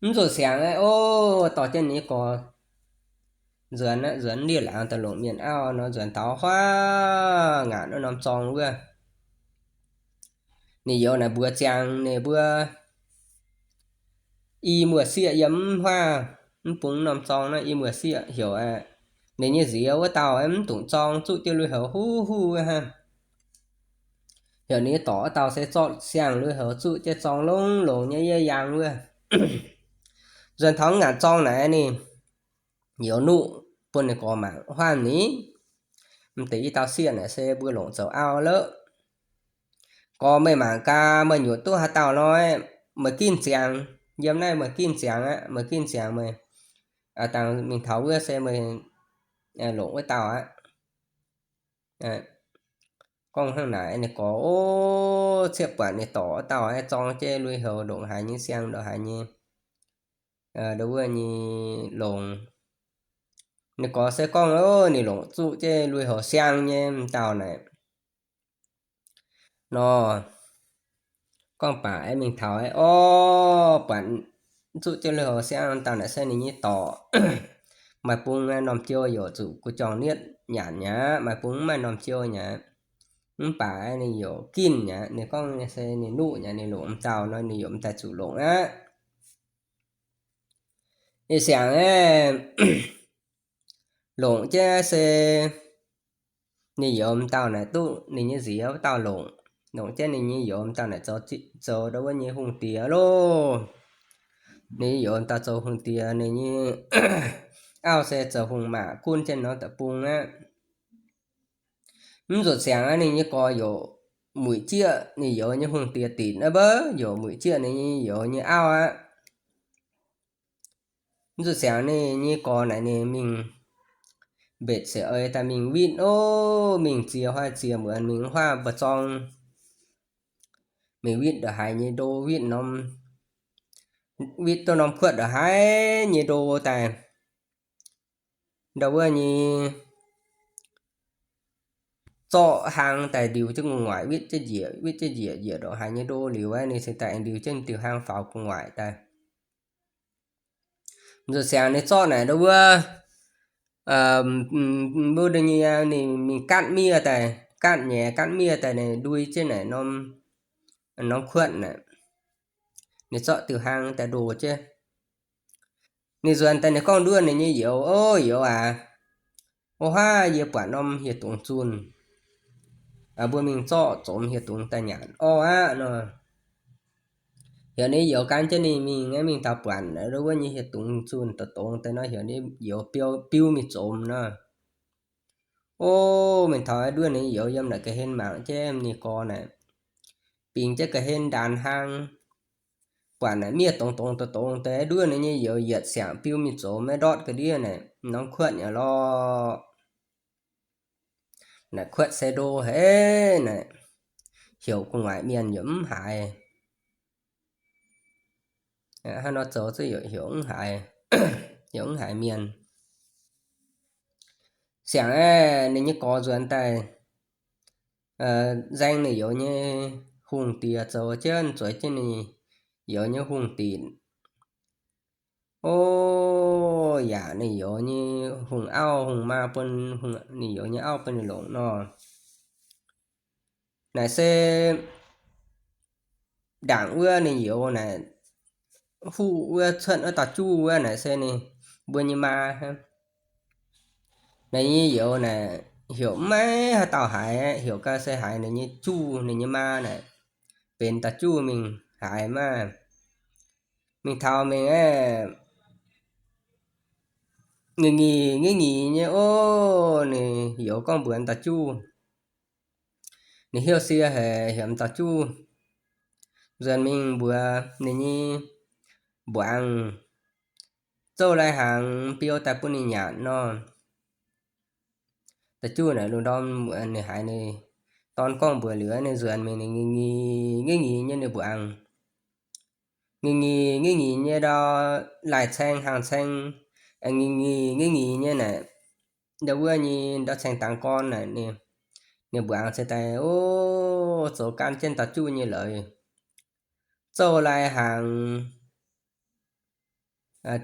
Mv zuqc siangx aqv. O, dorh jienv ninh nyei gorx nzuonx aqv, nzuonx ndiev laangz daaih longc mienh auv nor, nzuonx taux huaav ngaatc wuov norm zorng wuov. Ninh youz naaic mbuox ziangx ninh mbuo, I muoz-sieqv yiem mv huaav, mv bung norm zorng naaiv, I muoz-sieqv heuc aqv, ninh nyei nziez wuov dauh aeqv, mv dungx zorng, zuqv jienv lui-houx huv huv wuov hnangv. Heuc ninh nyei dorc wuov dauh se zorqv siang-lui-houx zuqv jienv zorng longx-longx nyei yie yaangh wuov. Nzuonx taux ngaatc zorng naaic ninh youz nuqv bun ninh gorx mangc, Huaav ni, m'deix i dauh sieqv naaic se mbuo longc zoux auv lorqc. Gorx meih mangc gaax, meih nyutc duqv haaix dauh nor, meih ginv ziangx. Yiem naaiv meih ginv ziangx aqv, meih ginv ziangx meih dangh mingh taux wuov se meih longc wuov dauh aqv. Gorngv hnangv naaic ninh gorx, o, ciepv buatc ninh dorc wuov dauh aeqv, zorng jienv lui-houx ndongc haaix nyei siang, ndongc haaix nyei, ndo wuov nyei longx. Ninh gorx se gorngv, o, ninh longc zuqv jienv lui-houx siang nyei m'dauh naaic nor. Gorngv baac aeqv, mingh taux aeqv, o, buatc zuqv jienv lui-houx siang dauh naaic se ninh nyei dorc. Maaih bung norm jiou youc zuqc guv jorng nietv nyanc mi'aqv, maaih bung mv maaih norm jiou mi'aqv. Mv baac ninh youc ginv mi'aqv. Ninh gorngv se ninh nuqv mi'aqv, ninh longc m'dauh nor, ninh youc m'daaih zuqc longc aqv. Ih siangx aeqv, longc jienv se ninh youz m'dauh naaic duqv ninh nyei nziez wuov dauh longc. Longc jienv ninh nyei youz m'dauh naaic zoux, zoux ndau wuov nyei hungh diex loh. Ninh nyei youz m'dauh zoux hungh diex, ninh nyei auv se zoux hungh maac gunv jienv norm deic-bung aqv. Mv zuqc siangx aqv, ninh nyei gorx youc muic jieqv ninh youz nyei hungh diex dinc aqv, mbuo youc muic jieqv ninh nyei youz nyei auv aqv. Mv zuqc siangx ninh nyei gorx naaic ninh mingh mbetc seix ei daaih mingh witv, o, mingh ziex huaav ziex muonz, mingh huaav mba'zorng, mingh witv ndongc haaix nyei ndo, witv norm, witv duqv norm kuotv ndongc haaix nyei ndo daaih, ndau wuov nyei zorqv hlang daaih ndiux jienv gu'nguaaic witv jienv njiec, witv jienv njiec, njiec ndongc haaix nyei ndo liuz aeqv, ninh cingx daaih ndiux jienv diuh hlang faaux gu'nguaaic daaih. Mv zuqc siangx ninh zorqv naaic ndau wuov, mbuo nyei, ninh mingh gatv miev daaih, gatv nyei, gatv miev daaih ninh ndui jienv naaic norm, norm kuotv naaic, ninh zorqv diuh hlang daaih ndoh jienv. Ninh nzuonx daaih ninh gorngv nduov ninh nyei youz, O youz aac, o huaav yie buatc norm hieh dungz zunh. Mbuo mingh zorqv zomx hieh dungz daaih nyanc orv aqv nor. Heuc ninh youz gan jienv ninh mingh aeqv, mingh taux buatc ndau wuov nyei hieh dungz zunh dongh dongz daaih nor, heuc ninh youz biu, biu mingh zomx nor. O, mingh taux aeqv, nduov ninh youz yiem naaic ga'hlen mangc jienv ninh gorx naaic, bingx jienv ga'hlen ndaanx hlang, buatc naaic miev dongz dongz dongz dongz deix, nduov ninh nyei youz yietc siangx biu mingh zomx aeqv, ndortv ga'ndiev naaic norm kuotv nyei lorqc. Naaic kuotv se ndo haic naaic, heuc gu'nguaaic mienh yaac mv haiz. Hnangv nor zoux zuqc heuc mv haiz, heuc mv haiz mienh. Siangx aeqv, ninh nyei gorx nzuonx daaih nzaeng ninh youz nyei hungh diex zoux jienv, zueiz jienv ninh youz nyei hungh dinc. O, yaac ninh youz nyei hungh auv hungh maa bun, ninh youz nyei auv bun ninh longc nor. Naaic se ndaangc wuov ninh youz naaic, huv wuov cuotv wuov dauh juv wuov naaic se ninh mbuo nyei maa hnangv. Ninh nyei youz naaic heuc mv maaih haaix dauh haiz, heuc gau se haiz ninh nyei juv, ninh nyei maa naaic benx dauh juv mingh haiz maah. Mingh taux mingh aeqv, ngingh ngingh ngingh ngingh nyei ov, ninh youz gorngv mbuox dauh juv. Ninh hiuv sie haic, hiuv dauh juv nzuonx mingh mbuox ninh nyei mbuangz zouv lai-hnaangx biou daaih bun ninh nyanc nor. Dauh juv naaic lungh ndorm ninh haiz ninh dorn gorngv mbuox liuz, ninh nzuonx mingh ninh ngingh ngingh ngingh ngingh nyei ninh mbuangz. Ngingh ngingh ngingh ngingh nyei ndau, laaih caeng hnaangx caeng, ngingh ngingh ngingh ngingh nyei naaic, ndau wuov nyei ndau caeng dangx gorn naaic, ninh mbuangz se daaih, o, zoux gan jienv dauh juv nyei leiz. Zouv lai-hnaangx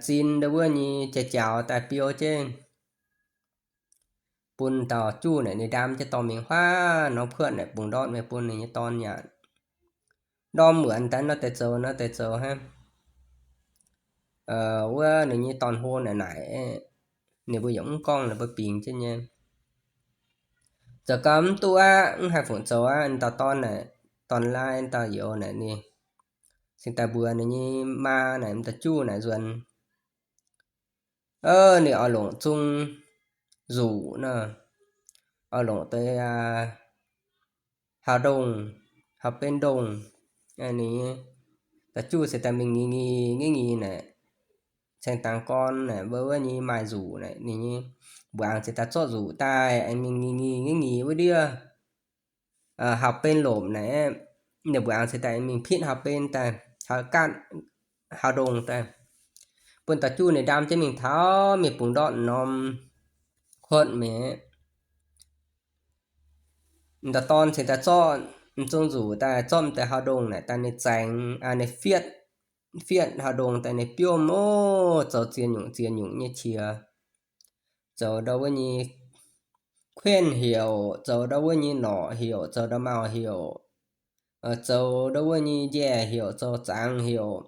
zin ndau wuov nyei jai-jaux daaih biou jienv bun dauh juv naaic, ninh ndaam jienv dorh mingh huaav norm kuotv naaic bungx ndortv mingh bun ninh nyei dorn nyanc. Ndorm muonz daaih nor deix zoux nor deix zoux hnangv. Wuov ninh nyei dorn-hlo naaic naaic, ninh mbuo yaac mv gorngv, ninh mbuo bingx jienv nyei. Zoux gau mv duqv aqv, mv haih fungc zoux aqv. Dauh dorn naaic, dorn-laai dauh youz naaic ninh cingx daaih mbuox ninh nyei maa naaic, dauh juv naaic nzuonx, ninh oix longc zung nzuqc nor, oix longc deix haaix ndongh, haaix ben ndongh. Ninh dauh juv se daaih mingh ngingh ngingh ngingh naaic, caeng dangx gorn naaic, wuov wuov nyei maaih nzuqc naaic, ninh nyei mbuangz se daaih zorqv nzuqc daaih aengx mingh ngingh ngingh ngingh ngingh wuov ndiev haaix ben lomc naaic, ninh mbuangz se daaih aengx mingh pitv haaix ben daaih, haaix gaatv, haaix ndongh daaih, bun dauh juv ninh ndaam jienv mingh taux mingh bungx ndortv norm kuotv mingh. Dauh dorn cingx daaih zorqv m'zung nzuqc daaih, zorqv m'deix haaix ndongh naaic daaih ninh zaengx, ninh fietv, fietv haaix ndongh daaih ninh biomv, o, zoux ziex nyungc ziex nyungc nyei qiex. Zoux ndau wuov nyei kuenv heuc, zoux ndau wuov nyei norqc heuc, zoux nda'maauh heuc, zoux ndau wuov nyei njaeh heuc, zoux zangx heuc.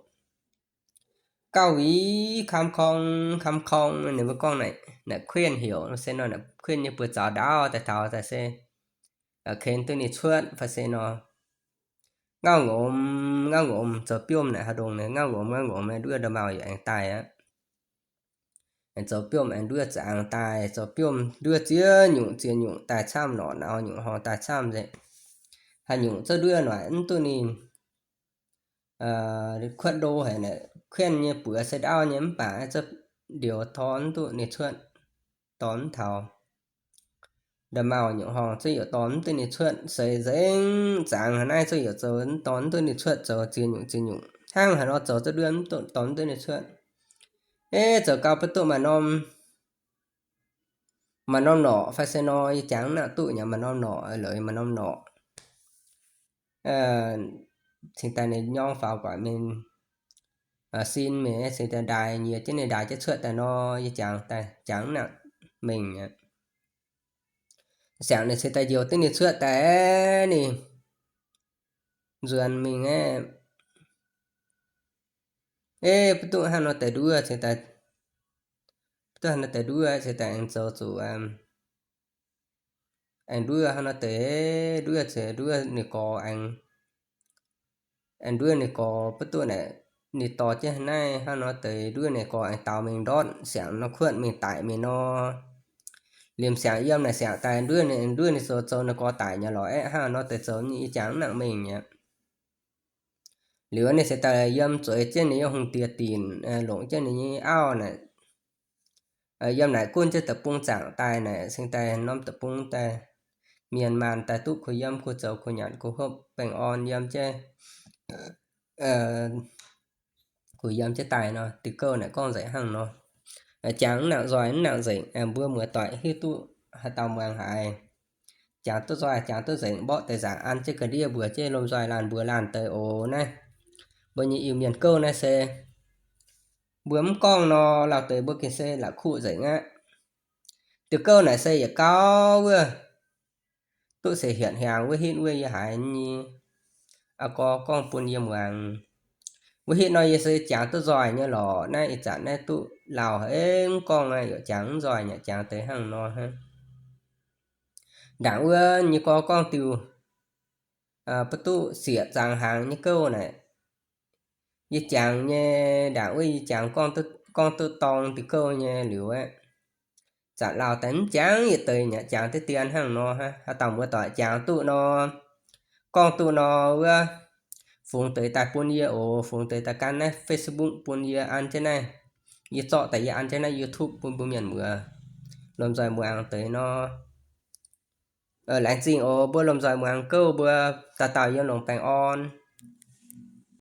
Gauh wix kam korng kam korng, ninh mbuo gorngv naaic kuenv heuc se nor, kuenv nyei buoz zaux ndaauv daaih taux daaih se ken duqv ninh cuotv fai se nor. Ngauv ngomz ngauv ngomz zoux biomv naaic haaix ndongh, ngauv ngomz ngauv ngomz nduov nda'maauh yaac aengx daaih aqv. Aengx zoux biomv aengx nduov za'angx daaih, zoux biomv nduov ziex nyungc ziex nyungc daaih camv, norqc nauz nyungc horngh daaih camv nzengc. Haaix nyungc zouv nduov naaic mv duqv ninh kuotv ndo haic naaic, kuenv nyei buoz se ndaauv nyei mv baac zouv ndioux tor mv duqv ninh cuotv, dorh mv taux. Nda'maauh nyungc horngh zouv yaac dorh mv duqv ninh cuotv, seix nzengc zangx haaix naaiv zouv yaac zoux dorh mv duqv ninh cuotv, zoux ziex nyungc ziex nyungc hnangv haaix nor zoux zouv nduov mv duqv, dorh mv duqv ninh cuotv. Eix, zoux gau baav duqv maaih norm, maaih norm norqc fai se nor, yie jangx mv nangc duqv nyei, maaih norm norqc, lorz maaih norm norqc. Cingx daaih ninh nyorng faaux guaix mingh, sin mingh, cingx daaih ndaaih nyiex jienv ninh ndaaih jienv cuotv daaih nor, yie jangx daaih jangx mv nangc mengh aqv. Siangx ninh cingx daaih njoux duqv ninh cuotv daaih, ninh nzuonx mingh aqv. Eix, baav duqv hnangv nor deix nduov cingx daaih, baav duqv hnangv nor deix nduov cingx daaih aengx zoux zuqc aengx nduov hnangv nor deix, nduov cingx nduov ninh gorx aengx, aengx nduov ninh gorx baav duqv naaic, ninh dorh jienv naaiv hnangv nor deix nduov ninh gorx aengx daaux mingh ndortv siangx nor kuotv mingh daic mingh nor. Liemh siangx yiem naaic siangx daaih nduov ninh, nduov ninh zoux zoux ninh gorx daic nyei lorqc, aeqv, hnangv nor deix zoux nyei yie jangx mv nangc mengh aqv. Liuz ninh cingx daaih yiem zueiz jienv ninh nyei hungh diex dinc, longc jienv ninh nyei auv naaic, yiem naaic gunv jienv deic-bung zaangc daaih naaic, cingx daaih norm deic-bung daaih, mienh maanh daaih duqv kuh yiem kuh zoux kuh nyanc kuh hopv baengh orn yiem jienv, kuh yiem jienv daaih nor. Diuh gouv naaic gorngv nzengc hnangv nor. Jangx mv nangc nzoih mv nangc nzengc, mbuo muoz-doic hiuv duqv haaix dauh muangx haiz, jangx duqv nzoih jangx duqv nzengc, mborqv deix nzaangc an jienv ga'ndiev mbuox jienv lomh nzoih laanh mbuox laanh deix oc. Naaiv mbuo nyei Iu-Mienh gouv naaiv se mbuo mv gorngv nor, lauh deix mbuo gengh se la'kuqv nzengc aqv. Diuh gouv naaic se yietc gauh wuov, duqv seix hietc hnyangx wuov hitv wuov yie haiz nyei aa gorx gorngv bun yie muangx. Wuov hitv nor yie se jangx duqv nzoih nyei lorqc. Naaiv ih zanc naaiv duqv lauh haic, mv gorngv aqv, yaac jangx mv nzoih nyei, jangx deix hnangv nor hnangv. Ndaangc wuov nyei gorx gorngv diuh ba'duqv sieqv zaangc hnaangx nyei gouv naaic, yie jangx nyei. Ndaangc wuov yie jangx gorngv duqv dorng diuh gouv nyei liuz aeqv, Zanc lauh daaih mv jangx yietc deix, yaac jangx deix dien hnangv nor hnangv. Haaix dauh muoz-doic jangx duqv nor, gorngv duqv nor wuov, fungx deix daaih bun yie oc. Fungx deix daaih gan naaiv Facebook bun yie an jienv naaiv, yie zorqv daaih yie an jienv naaiv YouTube bun mbuo mienh muoz lomh nzoih muangx deix nor. Laengz zingh oc. Mbuo lomh nzoih muangx gouv mbuo dauh dauh yiem longc baengh orn.